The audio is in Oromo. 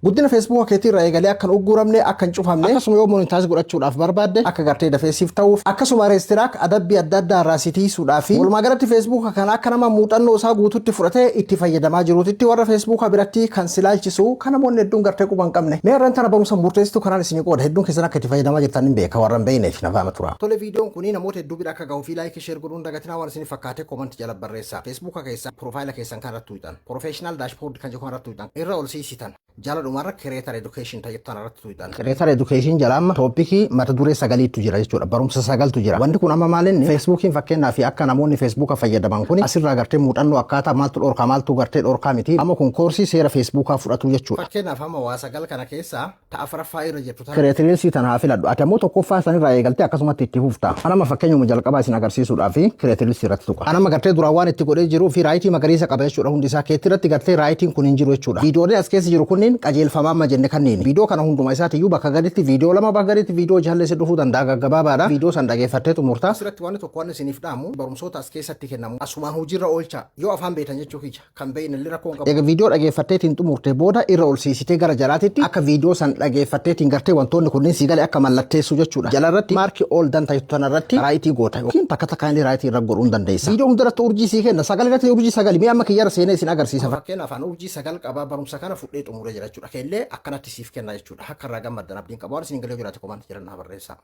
Guddina Feesbuuka keetii irraa eegalee akka hin ugguramne, akka hin cufamne, akkasuma yoo monetize godhachuudhaaf barbaadde akka gartee dafee siif ta'uuf, akkasuma strike, adabbii adda addaa irraa si tiisuudhaaf, walumaa galatti Feesbuuka kana akka nama muuxannoo isaa guututti fudhatee itti fayyadamaa jiruutitti warra Feesbuuka biratti kan si laalchisu kan namoonni hedduun gartee quba hin qabne. Mee irraan tana barumsa murteessituu kanaan isinii qooda. Hedduun keessan akka itti fayyadamaa jirtan hin beeka, warra hin beekneef na faana tura. Tole, viidiyoon kun namoota hedduu bira akka gahuu fi like, share godhuun dagatinaa. Waan isin fakkaate comment jala barreessa. Feesbuuka keessa profile keessan kan irratti tuuxan, professional dashboard kan jedhu kan irratti tuuxan, irra ol siisitan, jala dhumarra creator education tajettan irratti tuuxan. Creator education jala amma topic, mata duree sagaliitu jira jechuudha. Barumsa sagaltu jira. Wanti kun amma maalinni Feesbuukiin fakkeenyaa fi akka namoonni Feesbuuka fayyadaman kun asirraa gartee muuxannoo akkaataa maaltu dhorkaa, maaltu gartee dhorkaa miti. Amma kun koorsii seera Feesbuukaa fudhatu jechuudha. Fakkeenyaaf amma waa sagal kana keessaa ta'a afuraffaa irra jirtu tana. Creator tana haa filadhu. Ati ammoo tokkoffaa sanirraa eegaltee akkasumatti itti fufta. Anama fakkeenyuma jalqabaa isin agarsiisuudhaaf creator irratti tuqa. Anama gartee duraan waan itti godhee jiruu fi right magariisa qaba jechuudha hundi isaa. Keetti irratti gartee rightiin kun hin jiru jechuudha. Viidiyooleen as keessa jiru kunniin qajeelfamaa amma jenne kanneen. Viidiyoo kana hunduma isaatiyyuu bakka gaditti viidiyoo lama, bakka gaditti viidiyoo jallee dhufuu danda'a, gaggabaabaadha. Viidiyoo san dhageeffattee xumurta. Asirratti waan tokko waan isiniif dhaamu, barumsoota as keessatti kennamu asumaan hojiirra oolcha yoo afaan beektan jechuu kiyya, kan beekne illee rakkoo hin qabu. Egaa viidiyoo dhageeffatteetiin xumurte booda irra ol siisitee gara jalaatitti akka viidiyoo san dhageeffatteetiin gartee wantoonni kunneen sii galee akka mallatteessu jechuudha. Jala irratti mark all done ta'itu tanarratti right goota yookiin takka takkaan illee right irra godhuu hin dandeessa. Viidiyoo hundarratti urjii sii kenna, 9 irratti urjii 9. Mi'a amma kiyyara seenee isin agarsiisa. Fakkeenyaaf afaan urjii 9 qabaa, barumsa kana fudhee xumuree jira jechuudha. Keellee akkanatti siif kenna jechuudha. Akka irraa gammaddan abdiin qaba. Waan isin galee jiraate comment jiran naa barreessaa.